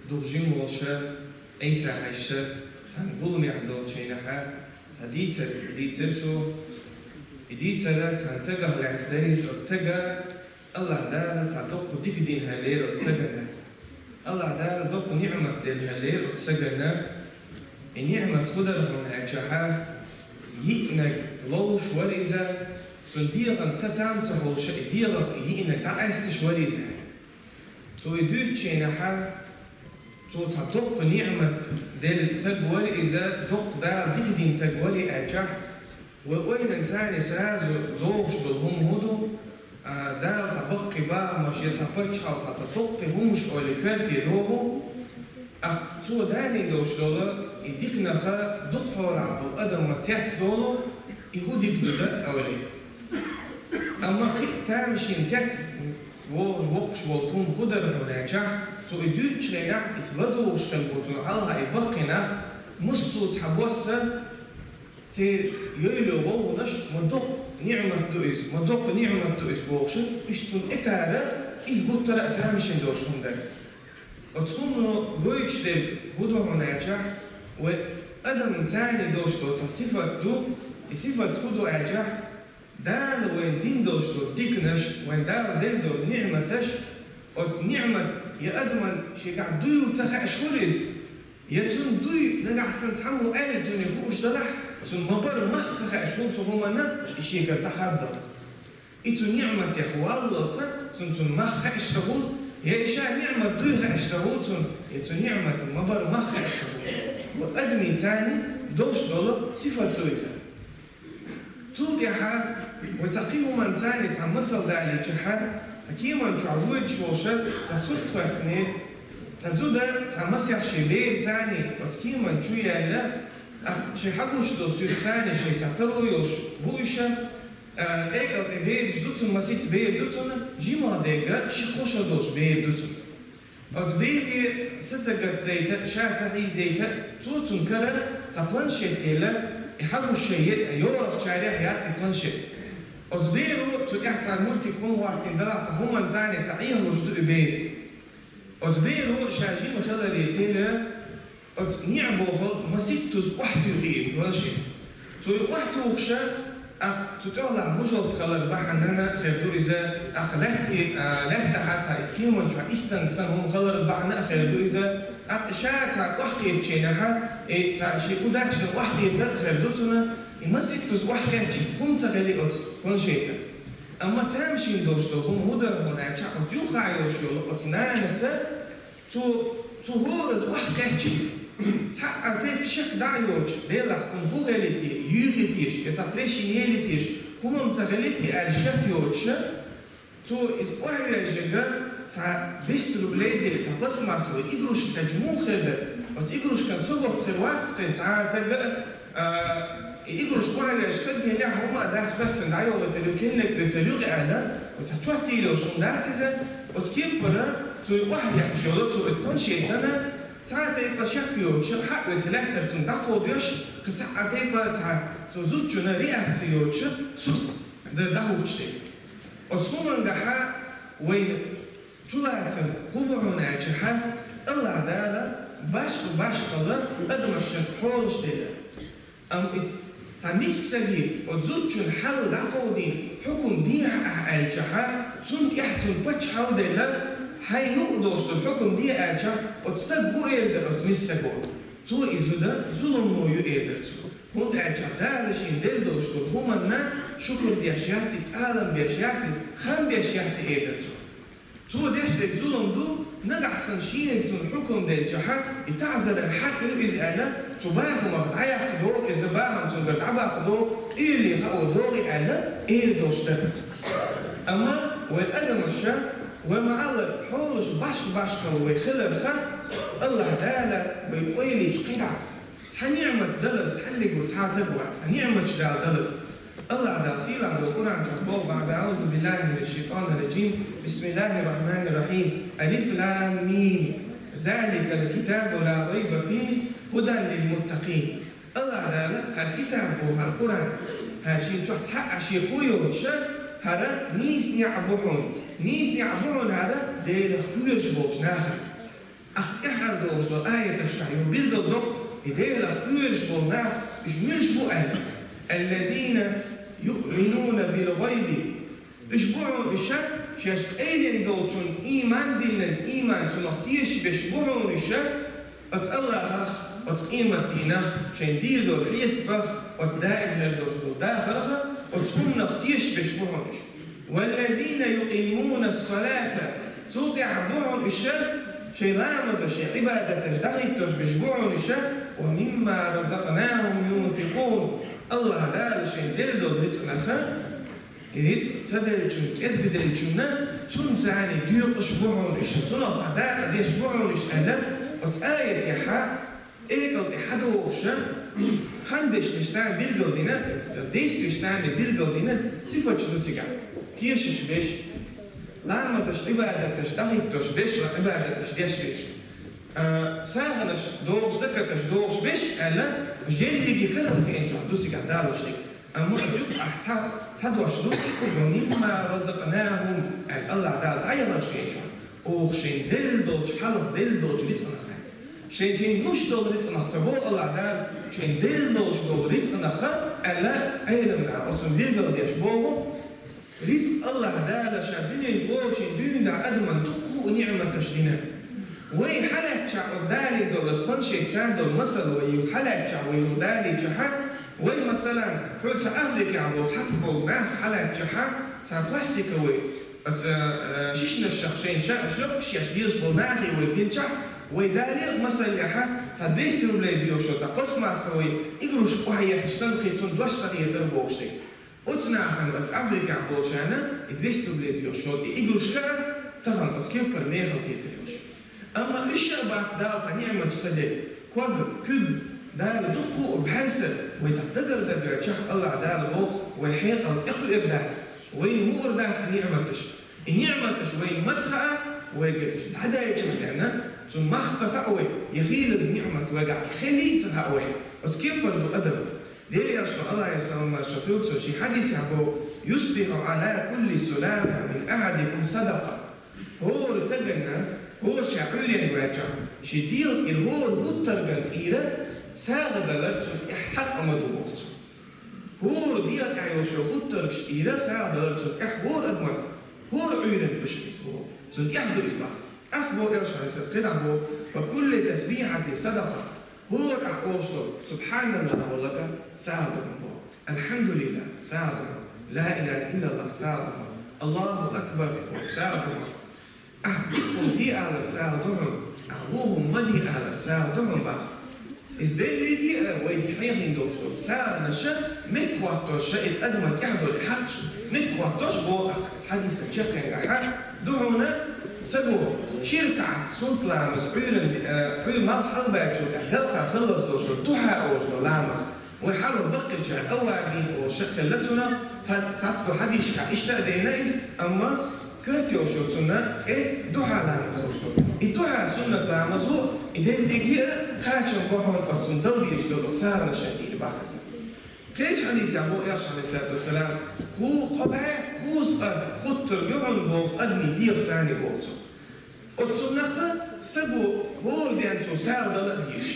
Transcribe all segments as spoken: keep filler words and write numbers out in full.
Дукха жима волуш Ӏийса хьаьжча, цхьана гуламехь долчу хенахь, цхьа дийцар дийцира цо. И дийцар цхьана стагах лаьцна дара иза, оцу стага АллахӀ Дала цхьа доккха дика дина хиллера оцу стагана. АллахӀ Дала доккха ниӀмат делла хиллера оцу стагана. И ниӀмат хӀун дара хьуна аьлчахьа, йиънарг ловш вара иза, цуьнан дегӀан ца там ца хуьлуш, и дегӀах и йиънарг дӀакъаьсташ вара иза. Цо и дуьйцучу хенахь, цо цхьа доккха ниӀмат делла стаг вара иза, доккха Дала дика дина стаг вара и аьлчахь, вай ойланца сразу догӀуш долу хӀума хӀун ду, а, Дала цхьа баккхий бахамаш я цхьа пачхьалкх, цхьа, цхьа доккхий хӀумаш олий коьрте догӀу, а, цо далийна долуш долу и диканах дукха хьолахь долу адаман цец долу, и хӀун дика ду дан а олий. Амма кхин а тамашийна цец вогӀуш воккхуш волу хӀума хӀун дара хьуна аьлчахь, цо и дуьйцучу хенахь, иза ладугӀуш хилла бу цунна хьалха и баккхий нах, массо а цхьабосса церан йойла йолу вовшашна ма доккха ниӀмат ду иза, ма доккха ниӀмат ду иза бохуш, уьш цунна тӀетара, иза гуттара а тамашийна долуш хӀума дара. Оцу хӀумано гойтуш дерг хӀун ду хьуна аьлчахь, вай адамца долуш долу цхьа сифат ду, и сифат хӀун ду аьлчахь, Дала вайна дина долуш долу диканаш, вайна Дала делла долу ниӀматаш, оцу ниӀмат я адаман шегахь дуйла ца хаьаш хуьлу иза, я цунна дуй нагахь санна цхьаммо аьлла цунна хууш далахь, цунна ма-барра мах ца хаьаш хуьлу цу хӀуманна, и шегара дӀахаддалц. И цу ниӀматех валлалца, цунна цунна мах хаьаш ца хуьлу, я и ша ниӀмат дуй хаьаш ца хуьлу цунна, я цу ниӀматан ма-барра мах хаьаш ца хуьлу. Вай адамца долуш долу сифат ду иза. Цул тӀаьхьа вай цхьа кхин хӀуманца цхьа масал далийчахьара, цхьа кеман чохь воьдуш волуш цхьа сурт хӀоьттинера, цхьа зуда цхьа масех шен бераца оцу кеман чу яьлла, а, шайн хьагуш долу суьртца шайн цхьа таро йолуш бу уьш, а, къекъал тӀе бераш ду цунна, масийтта бер ду цунна, жимах дерг ши-кхо шо долуш бер ду цунна. Оцу бере са ца гатдайта, ша ца хьийзайта, цо цунна кара цхьа планшет елла, и хьагуш шайн е-, йогӀучарех яц и планшет. Оцу беро цу тӀехь цхьа мультик хӀума хӀоттийна далахь, цхьа хӀуманца цхьа Ӏехалуш ду и бер. Оцу беро ша жима хиларе терра, оцу неӀ бохал маситтаза охьатуьйхира планшет. Цо и охьатухуш, а, цу тӀехула мужалт хилар бахьанна а хир ду иза, а, лаьтта, а, лаьттахьа цхьа иза кеман чохь истанг санна хӀума хилар бахьанна а хир ду иза, а, ша цхьа охьакхетачу хенахьа, и цхьа шен удачно охьакхетар а хир ду цунна, и маситтаза охьакхетча хӀума ца хили оцу планшета. Амма тамашийна долуш долу хӀума хӀун дара хьуна аьлча, оцу юххехь йолуш йолу оцу нанас Цо, цо хӀораза охьакхаьчча, цхьа а тайпа шек дӀа а йоцуш, Делахь, кхунна хӀун хили те, юьйхи теша, я цхьа трещина ели теша, хӀума ца хили те аьлла шек йоцуша, цо иза охьавежжига цхьа десять рублей делла, цхьа пластмассовый игрушка кхаьчча муха хир дара? Оцу игрушкан согӀат хир вац кхин цхьа а тага, А, и игрушка охьавеш, каггенехь хӀума а дац, хӀоьссина дӀайогӀуьйтур ю, кенниг оьцур ю аьлла, оцу чот йолуш хӀума дац иза, оцу кепара цо и охьадехча йолу, цо оцу планшетана, цхьа а тайпа шек йоцуш, хьаъ оьцу лаьттара цунна дӀакховдош, кхин цхьа а тайпа цхьа цу зудчунна реакция йоцуш, сурт дан дӀахӀуттуш дерг. Оцу хӀумангахьа вайна чулацам хӀун бу хьуна аьлчахьа, АллахӀ Дала башха-башхала адамашна хьолаш делла. Амма иза цхьа миска саги оцу зудчун хьал дӀакховдийна хьукум дехьа ахьа аьлчахьа, цунна тӀехь цунна паччахьалла делла, хьайн юкъа долуш долу хьукум де аьлчахь, оцу саг хӀун эр дара оцу миска саго? Цо и зуда зуламно ю эр дара цо. ХӀунда аьлча Дала шена делла долуш долу хӀуманна шукур деш яц и, тӀалам беш яц и, хам беш яц и эр дара цо. Цо деш дерг зулам ду, нагахь санна шена цунна хьукум делчахьа, и таӀзаран хьакъ ю иза аьлла, цу бахамах дӀаяккха догӀу иза, бахам цуьнгара дӀабаккха догӀу, къоьлле хаа догӀу аьлла, эр долуш дара. Амма вай адамаша, вай ма-аллара, хьолаш башха-башхала вай хиларха, АллахӀ Дала вай къойлийча кхидӀа. Цхьа ниӀмат далаза, цхьаллигу цхьа таг вац, цхьа ниӀматаш Дала далаза. АллахӀ Дала сийлахь долу Къуръан чохь боху баьхна: أعوذ بالله من الشيطان الرجيم. بسم الله الرحمن الرحيم. ألف لام ميم. ذلك الكتاب لا ريب فيه هدى للمتقين. АллахӀ Дала хӀара китаб боху, хӀара Къуръан, хӀара шен чохь цхьа а шен кху йоцуша, хӀара нийса неӀ бу хьуна, нийса неӀ бу хьуна хӀара Делах хьоьжуш болчу нахана. Ахь тӀаьхьара Аяташкахь юха билгалдо, и Делах кхоьруш болу нах, уьш муьлш бу аьлла: «Аллазина юъминуна бил гӀайби». Уьш бу хьуна уьш, шаьш къайленга долчунна ийман диллина, ийман цунах тешаш берш бу хьуна уьш, оцу Аллахах, оцу къематдийнах, шайн дийр долу хьесапах, оцу даимнера долуш долу дахарха, оцу хӀуманах тешаш берш бу хьуна уьш. «Валлазина юкъимуна ссалата», цул тӀаьхьа бу хьуна уьш, шайн ламазаш, шайн Ӏибадаташ дӀахӀиттош берш бу хьуна уьш, «ва мимма разакънахум юнфикъун», Аллах Дала шайн делла долу рицкъанаха, и рицкъа ца деллачунна, кӀезга деллачунна, цунна царна доькъуш бу хьуна уьш, цунах цхьа дакъа деш бу хьуна уьш аьлла, оцу аятехьа, тӀекӀал тӀе хьадогӀуша, хан дешнаш царна билгалдина, действиеш царна билгалдина, сифаташ ду цигахь. Тешаш берш, ламазаш, Ӏибадаташ дӀахӀиттош берш, ва Ӏибадаташ деш берш. А, сагӀанаш дохуш, закаташ дохуш берш аьлла, жерриге карара хиъначохь ду цигахь даллаш дерг. Амма оцу юкъахь цхьа, цхьа дош ду, «ва мимма разакънахум», аьлла, Аллах Дала дӀаяханаш хиъначохь. Оха шайн делла долчу, хьалха делла долчу рицкъанах аьлла. Шайн, шайн муш долу рицкъанах ца боху Аллах Дала, шайн делла долуш долу рицкъанаха аьлла, Ӏеламнаха оцунна билгал деш боху, рицкъ Аллах Дала ша дуьнен чу волчийн дуьйна адаман дуккха а ниъматаш дина. Вай хьалаьцчахь оцу далийна долу, оцу планшет царна долу масал вай юха хьалаьцчахь, вай юха далийчахьа, вай, масалан, хьо цхьа Африкехь болу цхьацца болу нах хьалаьцчахьа, цхьа пластиковый, оцу, э, шишнашах шайн ша-, шлёпкаш еш дезаш болу нахе вай хилчахь, вай далийра масаллехьа, цхьа двести рублей доьхуш йолу цхьа пластмассовый игрушка охьаетташ санна, кхин цунна дош ца хетара бохуш дерг. Оцу нахана, оцу Африкехь болчарна и двести рублей доьхуш йолу и игрушка а тахана оцу кеппара мехала хетар йолуш. Амма уьш а бац Дала цхьа ниъматаш ца делла. Ког, куьг, Дала дуккха а бӀаьрса, вай тӀаккха дагара дагайчахь Аллах Дала боху, вай хьекъал тӀекхуьур дац, вайна хуур дац ниъматаш. И ниъматаш вайна ма ца хаьа, вайга уьш дӀадайча а деана, цунна мах ца хаьа вай, я хийлаза ниъмат вайгахь хилий а ца хаьа вайна. Оцу кеппара ду адам. Делан Элчано, Аллахьера салам-маршалла хуьлда цунна, шен хьадисехь боху: «Юсбиху Ӏала кулли сулама мин ахьадикум садакъа». ХӀора стагана, хӀора ша Ӏуьйренга ваьлчахь, шен дегӀан тӀера хӀора гуттарган тӀера сагӀа далар цунна тӀехь хьакъ ма ду боху цо. ХӀора дегӀан тӀехь йолуш йолу гуттаргаш тӀера сагӀа далар цунна тӀехь хӀора адаман, хӀора Ӏуьйренга ду шуна иза боху. Цунна тӀехь ду иза боху. ТӀаккха боху Элчано, хӀинца кхидӀа боху: «Ва кулли тасбихьатин садакъа». ХӀора ахь олуш долу «СубхьаналлахӀ» волларг сагӀа ду хьуна боху. «АлхьамдулиллахӀ» сагӀа ду хьуна. «Ла илахӀа иллаллахӀ» сагӀа ду хьуна. «АллахӀу акбар» сагӀа ду хьуна. Ахь дика хӀума де алар сагӀа ду хьуна. Ахь вон хӀума ма де алар сагӀа ду хьуна боху. Иза дерриге а вай хьехийна долуш долу сагӀанаш меттахӀоттош, иза адаман тӀехь долу хьакъаш меттахӀоттош боху ахь, иза хьадисана чекхъяьнгахьа ду хьуна. Саго ши ракаӀат суннат ламаз Ӏуьйранна, э, Ӏуьйра малх хьалабаьллачул тӀаьхьа делкъа халлалц долуш долу духьа олуш долу ламаз. Вай хьалха баккхийчара аввабин олуш хилла цунах, цхьа-, цхьацца долу хьадисашкахь иштта а деана иза, амма коьрта йолуш йолу цунна цӀе духьа ламаз олуш ду. И духьа суннат ламазо, и дерриге а кхачам бу хьуна оцу цунна дала дезаш долу сагӀанашна тӀера боху иза. Кхечу хьадисехь боху Элчано, Ӏалайхиссалату вассалам: «Кху-, кхо бӀе кхузткъа гуттарг ю хьуна», боху, адамийн дегӀаца боху цо. Оцу цунах саго хӀора ден цо сагӀа дала а дезаш.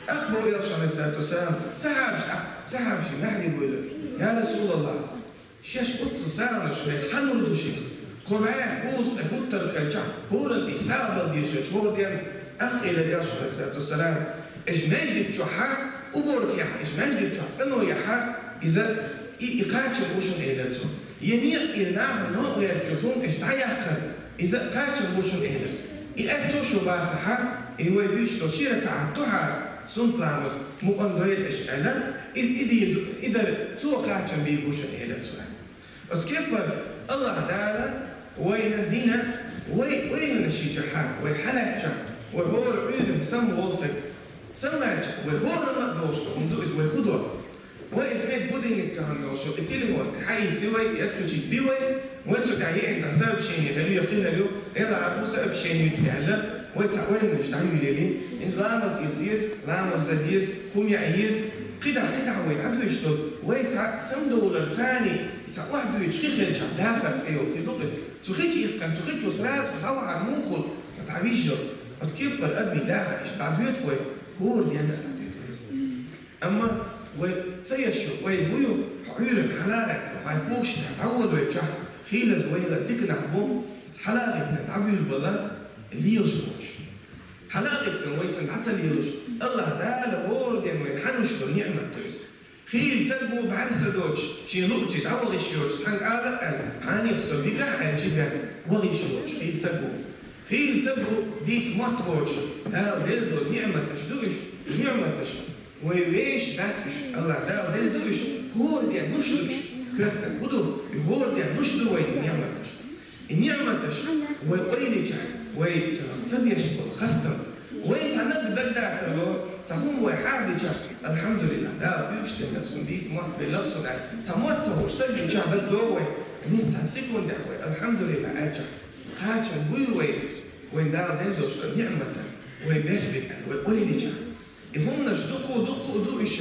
ТӀаккха боху Элчано, Ӏалайхиссалату вассалам, сахьабаш, а, сахьабаш нахьри буйла: «Я РасулаллахӀ, шаьш оццул сагӀанаш хьан лур ду шуна? Кхо бӀе кхузткъа гуттарг хилчахь, хӀоранна тӀе сагӀа дала дезаш хӀора ден?» ТӀаккха элира Элчано, Ӏалайхиссалату вассалам: «Уьш маьждиг чохьа, уборкехь, уьш маьждиг чохь цӀано яхьа, иза и, и кхачам бу шуна», элира цо. Я некъ, и нахана новкъа гӀертачу хӀума уьш дӀаяккхар, иза кхачам бу шуна элира. И аьтто шун бацахьа, и вай дуьйцуш долу ши ракаӀат духьа суннат ламаз мукъана дойла аша аьлла, и, и дийр ду, и дар цо кхачам бийр бу шуна элира цо. Оцу кеппара Аллах Дала вайна дина, вай, вайна шичахьа, вай хьалаьцчахь, вай хӀора Ӏуьйранна самаволу саг. Самаваьлча, вай хӀоранна а долуш хӀума ду иза вай худо. Вай иза мега будильник тӀехь йолуш йолу и телефон тӀе хьаийци вай, и отключить би вай, вай цу тӀехь еана тӀаккха сообщение хир ю, кхин хир ю, эла ахьа кху сообщение тӀе аьлла, вай цхьа ойланаш дӀаюьйлийли, иза ламаз иза деза, ламаз дан деза, хӀума яа еза, кхидӀа, кхидӀа вай дӀадуьйцуш долу, вай цхьа самадовлар царний, и цхьа охьадуьйцуш хи хилчахь дахар цӀе йолу хи ду-кх иза. Цу хи чу иккхина, цу хи чу сразу хьавахьар муха хуьлу, дӀавижжалц. Оцу кеппара адамийн даха иштта дӀадоьду вай, хӀора денна а дӀадоьду вай иза. Амма вай ца еш ю, вай ву ю, хьо Ӏуьйранна хьалагӀаьттина, хьайн когаш тӀехь дӀавоьду вай чохь, хийлаза вайла дика нах бу, хьалагӀаьттина дӀавуьйр бала лелаш болуш. ХьалагӀаьттина вай санна дӀа ца лелаш, АллахӀ Дала хӀора денна вайна хьанаш долу ниӀмат ду иза. Хийла стаг ву бӀаьрса доцуш, шен луъучу дӀавахийтуш йоцуш, цхьаьнга ала а аьлла, хьанех со дигахь аьлча бен, вахийтуш воцуш хийла стаг ву. Хийла стаг ву дийца мотт боцуш, Дала делла долу ниӀматаш ду уьш, ниӀматаш. Вай вешан дац уьш, АллахӀ Дала делла ду уьш, хӀора денна луш ду уьш. Коьртаниг хӀун ду, и хӀора денна луш ду вайна ниӀматаш. И ниӀматаш вай ойла йича, вай цунах ца деш болу хастам. Вай цхьа наг дагадатар ло, цхьа хӀума вай хьахдича, алхьамдулиллахӀ, Дала куьйгаш делла суна, дийца мотт белла суна аьлла, цхьа мотт ца хууш, сагӀа чохь даг догӀу вай, нин цхьа секундехь вай, алхьамдулиллахӀ аьлча, кхачам буй вай, вайн Дала делла долуш долу ниӀматан, вай беш бекъан, вай ойла йича. И хӀуманаш дукха, дукха ду уьш.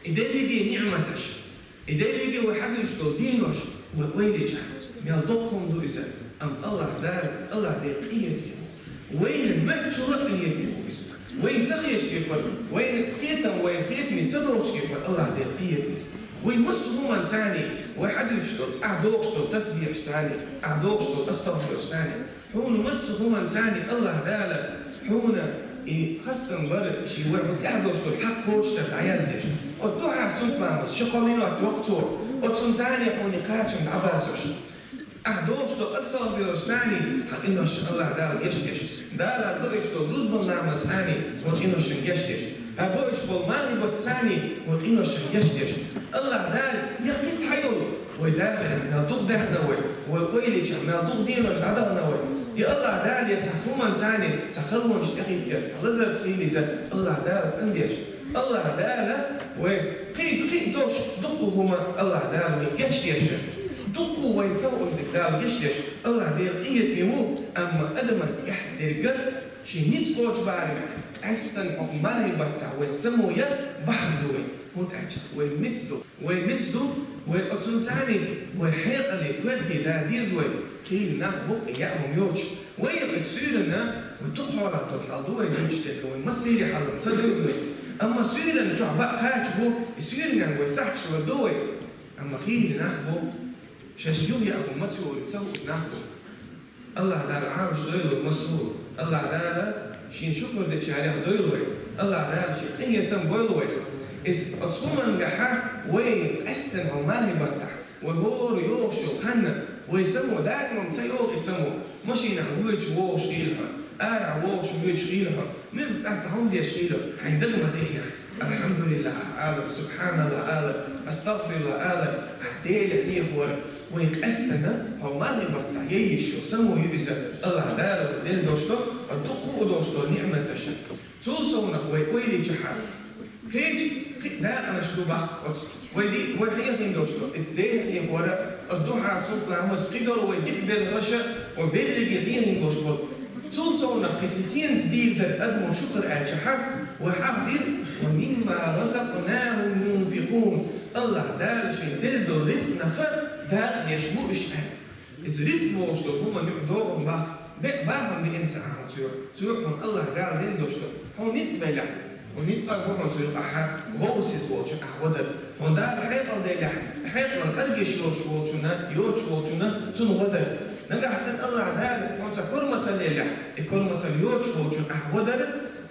И дерриге ниӀматаш, и дерриге вай хьадуьйцуш долу денош, вай ойла йича, мел доккха хӀума ду иза, амма АллахӀ Дала, АллахӀ Дела къинхетаме ву. Вайна моьттучуьра къинхетаме ву иза. Вайна ца хеташ декхар, вайна кхетам, вайна кхетаме ца долчу декхар, АллахӀ Дела къинхетаме ву. Вай массо а хӀуманца, вай хьадуьйцуш долу, ахь дохуш долу тасбихьашца, ахь дохуш долу астагӀфируллахӀашца, хьуна массо а хӀуманца АллахӀ Дала хьуна и хастам бар, шен вай хьуна тӀаьхьа долуш долу хьакъ кхочушдар дӀаяздеш. Оцу дуьхьа сунтламаз ши-кхо минот йоккху цо, оцу хӀуманца хьуна и кхачам дӀабаззош. Ахь дохуш долу астагӀфируллахӀашца хьан къиношна АллахӀ Дала гечдеш. Дала доуьйтуш долу рузбан ламазца хьан къиношна гечдеш. Хьан боуьйтуш болу мархибатца хьан къиношна гечдеш. АллахӀ Дала, я кхин цхьа йолу, вай дахарехь мел дукха даьхна вай, вай ойла йича мел дукха денош дӀадахана вай. И АллахӀ Дала я цхьа хӀуманца, цхьа халонаш тӀехӀиттар, цхьа лазарца хилийта, АллахӀ Дала цӀандеш. АллахӀ Дала вай кхин, кхин долуш дуккха хӀума АллахӀ Дала вай гечдеш. Дуккха вай ца хууш дерг Дала гечдеш. АллахӀ Дела къинхетаме ву, амма адаман тӀехь дерг шен ницкъ кхочу барамехь, къаьстина хӀокху мархий баттахь вайн само ян бахьана ду вай. ХӀунда аьлча вай меца ду. Вай меца ду, вай оцунца, вай хьекъале, коьрте да деза вай, хийла нах бу-кх и яа хӀума йоцуш. Вай и суьйранна, вай дукха хьолахь долу хьал ду вай дуьйцуш дерг, вай массийра хьал ца дуьйцу вай. Амма суьйранна чохь бакъ кхача бу, и суьйранна вай сахьташ лар ду вай. Амма хийла нах бу, шаьш юха яа хӀума ца хууш, ца хууш нах бу. АллахӀ Дала Ӏалаш дойла вай массо а. АллахӀ Дала шен шукар дечарех дойла вай. АллахӀ Дала шен къинхетам бойла вай. Иза оцу хӀумангахьа вай къаьстина хьо мархий баттахь, вай хӀора йогӀуш йолу ханна, вай само дакъа ма ца йогӀу и само, машинахь воьдуш вогӀуш хилахь, арахь вогӀуш воьдуш хилахь, муьлхха цӀа цхьа хӀума деш хилахь, хьайн дага ма деънехь. АлхьамдулиллахӀ ала, субхьаналлахӀ ала, астагӀфируллахӀ ала, ахь Деле хьехавар, вай къаьстина хьо мархий баттахь яйиш йолу само ю иза, АллахӀ Дала вай делла долуш долу, а дуккха а долуш долу ниӀматаш. Цул совнах вай ойла йича хьан, кхечу кхин а дакъанаш ду баккха оцу. Вай ди-, вай хьехийна долуш ду, и Дела хьехавара, а дуьхьа султан хӀамаца кхидолу вай дика белхаша, вай берриге хьехийна долуш ду. Цул совнах кхин кхин сенца дийр дара адамо шукар аьлча хьан, вай хьахдира, «ва мимма разакънахум юнфикъун». АллахӀ Дала шайн делла долу рицкъанах дакъа деш бу уьш аьлла. Иза рицкъ бохуш долу хӀума юкъа догӀун бах, бе-, бахам биъна ца ахьа цоьгӀа. ЦоьгӀа хьуна АллахӀ Дала дина долуш долу. Хьуна ницкъ белахь, хьуна ницкъ а бу хьуна цоьгӀа ахьа, вовсис волчун ахьа гӀо дара. Хьуна Дала хьекъал делахь, хьекъалан кӀаргеш йоцуш волчунна, йоцуш волчунна, цунна гӀо дара. Нагахь санна АллахӀ Дала хьуна цхьа корматалла елахь, и корматалла йоцуш волчун ахьа гӀо дара,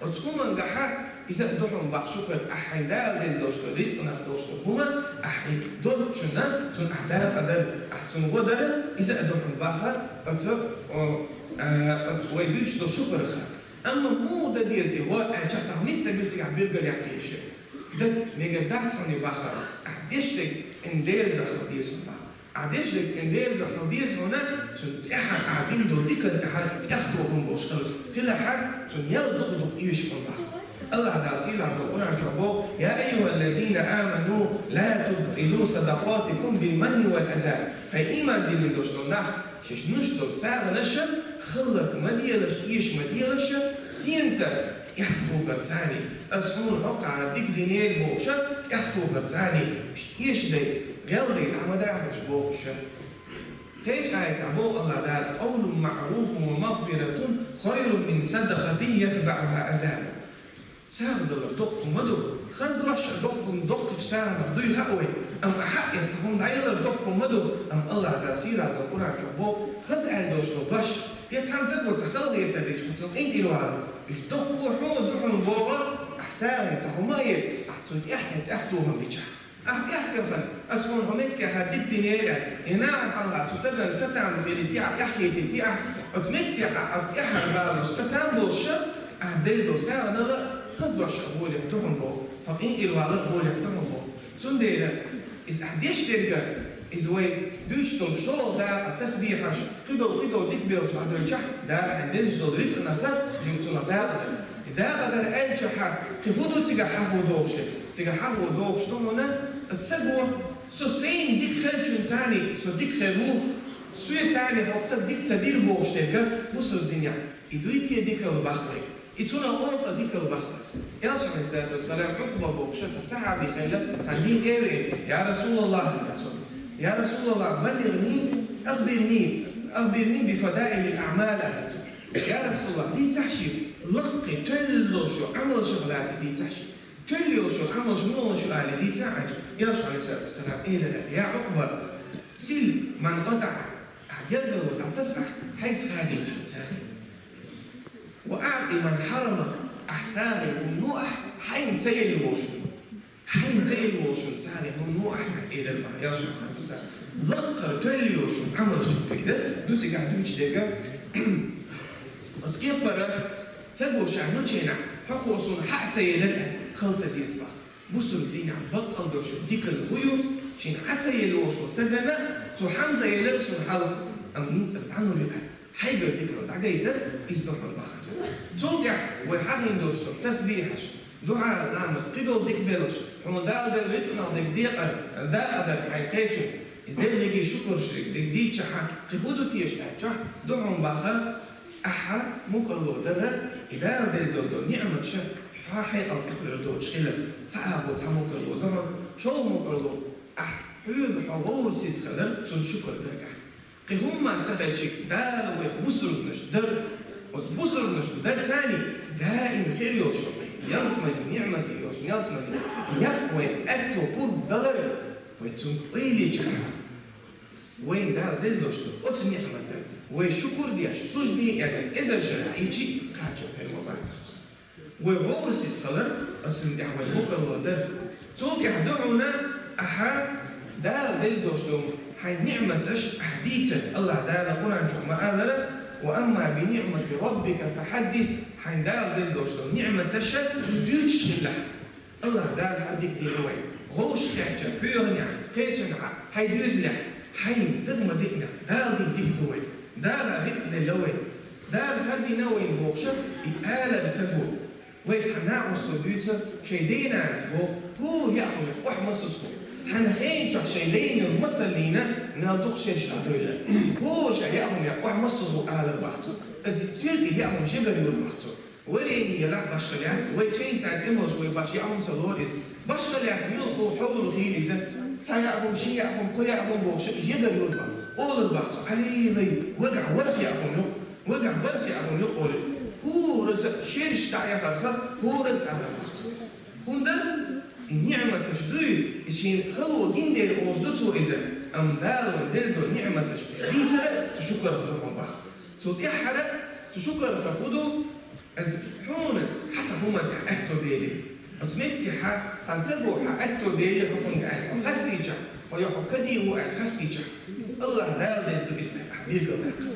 оцу хӀумангахьа иза а ду хьуна бах шукар, ахьа хьайн Дала делла долуш долу рицкъанах долуш долу хӀума, ахьа хьайн доцучунна, цунна ахьа дакъа дара, ахьа цунна гӀо дара, иза а ду хьуна баха, оцу, о, а, оцу вай дуьйцуш долу шукараха. Амма муха дан деза и гӀо аьлча, цхьа меттиг ю цигахь билгалъяьккхина йиш. Дат, мегар дац хьуна и баха, ахьа деш дерг цӀена Делан дуьхьа хила деза хьуна баха. Ахьа деш дерг цӀена Делан дуьхьа хила деза хьуна, цунна тӀаьхьа ахьа дина долу диканна ахьа тӀехтохам болуш хила, хилахьа, цунна ял дукха-дукха эшаш хьуна баха. АллахӀ Дала сийлахь долу Къуръан чохь боху: «Я айюхаллазина аману, ла тубтилу садакъатикум бил манни вал аза». Хьайн ийман диллина долуш долу нах, шаьш нуш долу сагӀанаш хӀаллак ма делаш, эша ма делаш, сенца тӀехтохарца. Ас хьуна хӀокхарна дика динера бохуш, тӀехтохарца, уьш эшадай, гӀелдай дӀа ма дахалаш бохуш. Кхеча аятехь боху АллахӀ Дала: «Къавлун маъруфун ва магфиратун хайрун мин садакъатин ятбаӀуха аза». СагӀа далар доккха хӀума ду. Хаза дош а доккха хӀума, доккхачу сагӀанах дуй хаьа вай. Амма ахьа а эцна хӀума дӀаялар доккха хӀума ду. Амма АллахӀ Дала сийрара Къуръан чохь боху, хаза аьлла долуш долу дош, я цхьана стага цхьа хала хетар дича, хьо цунах къинтӀера вала. Уьш доккха хӀума ду хьуна боху, ахь сагӀина цхьа хӀума а еза, ахь цунна тӀаьхьа, тӀаьхьа тӀехь тоьхна бичахь. Ахь тӀаьхьа тоьхна, аса хьуна хьо меттехьара дика дина яра, я нахана хьалха цу стагана ца там хилийта ахь, эхь хетийта ахь, оцу меттехь ахь аса тӀаьхьара балош ца там болуш, ахь делла долу сагӀанал а хаза дош а гӀолехь ду хьуна боху, хьо къинтӀера валар а гӀолехь ду хьуна боху. Цундела иза ахь деш дерг а, иза вай дуьйцуш долу шолгӀа дакъа, тасбихьаш, кхидолу, кхидолу дика белхаш дӀадоьлчахь, Дала хьайн деллаш долу рицкъанах а жимма цунах дакъа дара. И дакъа дара аьллачохь, кхин хӀун ду цигахь хьахо догӀуш дерг? Цигахь хьахо догӀуш ду хьуна, аса го, со сайна дика хилчунца со дика хир ву, соьца хӀокху стага дика ца дира бохуш дерг а бусалба динехь. И дуй те дикалла боху вай? И цунах гӀо а дикалла боху вай? Элчано, Ӏалайхиссалату вассалам, Ӏукъба бохуш цхьа сахьаби хилла, цхьана дийнахь элира: «Я РасулаллахӀ, — аьлла цо, — я РасулаллахӀ, баллигӀни, ахбирни, ахбирни би фадаилил аӀмал», — аьлла цо. «Я РасулаллахӀ, дийцахь шена, лаккхий, тоьлла йолуш йолу Ӏамалшах лаьцна дийцахь шена. Тоьлла йолуш йолу Ӏамалш муха ю аьлла дийцахь», — аьлча, Элчано, Ӏалайхиссалату вассалам, элира: «Я Ӏукъба, сил ман къатаӀак, ахь гергарло дӀатаса ахь, хьайца хадийначунца. Ва аӀти ман хьарамак, ахь сагӀина хӀума ло ахь, хьайна ца елла волчунна. Хьайна ца елла волчунна сагӀина хӀума ло ахь», — элира боху Элчано, Ӏалайхиссалату вассалам. Лаккхара тоьлла йолуш йолу Ӏамалш дийцира, ду цигахь дуьйцуш дерг а. Оцу кепара ца го ша ноченахь, хьо хӀокхо суна хьа а ца елира, хала ца деза боху. Бусалба динехь баккъалла долуш дикалла хӀун ю, шена хьа ца елла волчу стагана цо хьа ца елира суна хьалха, амма хӀинца аса дӀалур ю аьлла, хьайгара дикалла дӀагайтар, иза ду хьуна боху аса. Цул тӀаьхьа вай хьахийна долуш долу тасбихьаш, дуӀа, ламаз, кхидолу дика белхаш, хьуна Дала делла рицкъанах дерг декъар, дакъа дар хьайн кхечунна, иза дерриге шукурш дерг дийцчахьа, кхин хӀун ду теша аьлчахь, ду хьуна боху, ахьа мукӀарло дара, и Дала делла долу ниӀматаш хьан хьекъал тӀекхуьур доцуш хилар. Цхьа агӀо, цхьа мукӀарло ду хьуна, шолгӀа мукӀарло, ахь хьоьга хьо гӀовгӀа сиз хилар, цунна шукур дара ахь. Кхин хӀумма ца хилча, Дала вай бусурбанаш дар, оцу бусурбанаш дар царний даим хир йолуш, ялсамани ниӀмате йолуш, ялсамани яккха вайн аьтто пурба далар, вай цунна ойла йича, вайна Дала делла долуш долу оцу ниӀматана вай шукур деш, сужуде а даьлла, эзар шарахь ийча, кхачо хир ма бацара цунна. Вай гӀовгӀа сиз хилар, оцунна тӀехь вай мукӀарло дар. Цул тӀаьхьа ду хьуна, ахьа Дала делла долуш долу хьайн ниӀматаш ахьа дийцар. АллахӀ Дала Къуръан чохь ма-аллара: «Ва амма би ниӀмати раббика фахьаддис», хьайн Дала делла долуш долу ниӀматаш дуьйцуш хилалахь. АллахӀ Дала хӀара дика дина вайна. ГӀовгӀанаш кхаьчча, боьханехь, кхечанхьа, хьайн доьзалехь, хьайн дага ма-диънехь, Дала дина дика ду вайна. Дала рицкъ делла вайна. Дала хӀара дина вайна бохуш, и алар ца го. Вай цхьа накъосто дуьйцу, шайн ден-нанас боху: «ХӀу, яа хӀума, охьа ма сузу. Цхьана хенчохь шайн дайна ма ца лийна, мел дукха шераш дӀадевлла. ХӀу, ша яа хӀума, охьа ма сузу», — алар боху цо. Иза цуьнан тӀе яа хӀума жигара юр боху цо. Варени елахь, башха лаьцна, вай чайна цхьаьна тӀе молуш вай башха яа хӀума ца лору иза. Башха лаьцна муьлхха хьовлу хила иза. Цхьа яа хӀума, ши яа хӀума, кхо яа хӀума бохуш, жигара юр боху. Олур боху цо: «Ӏалилай, вагахь ворхӀ яа хӀума ю, вагахь бархӀ яа хӀума ю», — олура. ХӀораза шераш дӀаэхарха, хӀораза алар боху цо иза. ХӀунда? И ниӀматаш дуй, и шена хало гина дела олуш ду цо иза, амма Дала вайна делла долу ниӀматаш дийцар а цу шукарах ду хьуна боху. Цул тӀаьххьара цу шукарах хӀун ду? Аса хьуна хьан цхьа хӀуманна тӀехь аьтто дели. Аса меттехьа цхьана стага хьан аьтто дели хьо хӀунга аьлла, хьо хастийчахь, хьо я хьо кадий ву аьлла хастийчахь, АллахӀ Дала делла ду иза ахь билгалдаккха.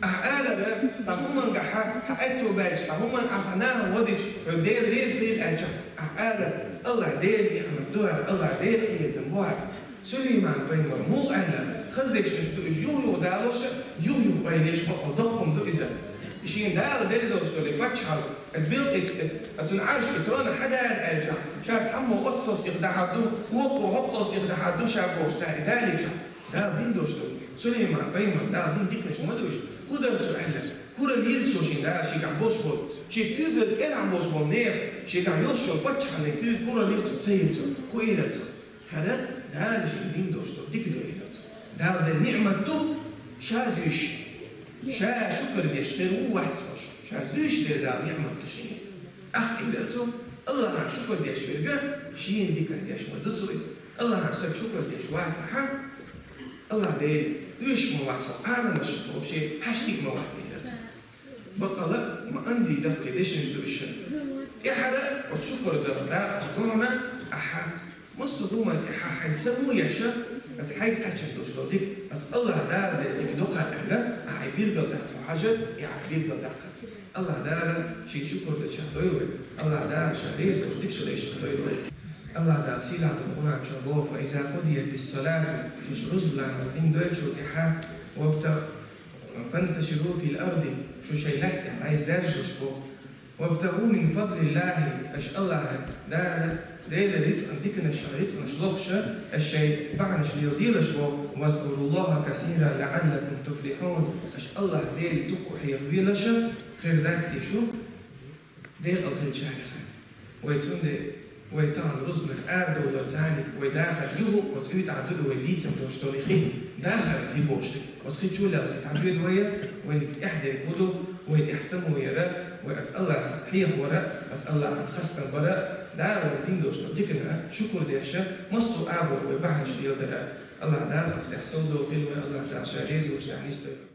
Ахь алара, цхьа хӀумангахьа хьан аьтто баьлча, цхьа хӀуманна ахь цхьа нахана вадича, хьоьга Дела реза хилла аьлча, ахь алара: «АллахӀ Дела ниӀмат ду хӀара, АллахӀ Дела къинхетам бу хӀара». Сулайман-пайхамар муха аьлла, хаза дешнаш ду уьш, юх-юха далош, юх-юха ойла еш бакъал доккха хӀума ду иза. Шена Дала делла долуш долу и паччахьалкх, иза Билкъис, иза, оцун Ӏарш, и тронах хьан дара аьлча, ша цхьаммо оццул сиха дахьар ду, вукхо хӀоккхул сиха дахьар ду ша бохуш, цара и далийча, Дала дина долуш долу Сулайман-пайхамар, Дала дина диканаш ма ду уьш. ХӀун дара цо аьлла? Кураллийра цо шена Дала шегахь болуш болу, шен куьйгалла кӀелахь болуш болу нехан, шегахь йолуш йолу паччахьаллин куьйга кураллийра цо, ца йира цо. ХӀун элира цо? ХӀара Дала шена дина долуш долу дика ду, элира цо. Дала делла ниӀмат ду, Ша зуьйш, ша шукар деш хир ву вац хьо, ша зуьйш дер Дала ниӀмат ду шуна. Ахь хилар цо, Аллахьан шукар деш верг, шена дикар деш ма ду цо иза. Аллахьан саг шукар деш вацахь, Аллахь Дела, оьшуш ма вац хьо, Ӏаламаш вообще хьаштиг ма вац хилар цо. Бакъала ма анди даккхий дешнаш ду иша. ТӀехьара оцу шукар дар дакъа дона ахьа. Массо а хӀуманна тӀехьа хьайн само еш, аса хьайга кхаьчна долуш долу дика, аса Аллахь Дала дерг дика доккха аьлла, ахьа билгалдаккха хьажа, и ахьа билгалдаккха. Аллахь Дала шен шукар дечохь дойла вай. Аллахь Дала ша реза волуш дикачу лайшна дойла вай. Аллахь Дала сийлахь долу Къуръан чохь боху: «Фа иза къудиятис салату», шуьша рузбан ламаз дина доьлчул тӀаьхьа, «вабта-, фанташиру фил арди», шу шайн лаьтта тӀехь дӀаяздерзалаш боху. «Вабтагу мин фадлиллахи», аша Аллахьа Дала, Делан рицкъан диканаш, рицкъанаш лохуша, аша шайн бахьанаш леладелаш боху, «вазкуруллаха касиран лаӀаллакум туфлихьун», аша Аллахь Деле дукха хьехавелаша, хир дац те шу, декъала хилчарах. Вай цундела, вай тахана рузбанах арадовлар царна, вай дахар юху, оцу уьйтӀахь ду вай дийцам долуш долу хи, дахар хи бохуш дерг. Оцу хи чулелхи дӀабоьду вай, вайн тӀехь дерг хӀун ду, вай тӀехь само яра, вай аса Аллахьах хьехавара, аса Аллахьан хастам бара, Дала вай дина долуш долу диканна шукур деша, массо а агӀор вай бахьанаш леладара. Аллахь Дала аса тӀехь совзо хила вай, Аллахь Дала ша реза волуш тӀехь нисдойла.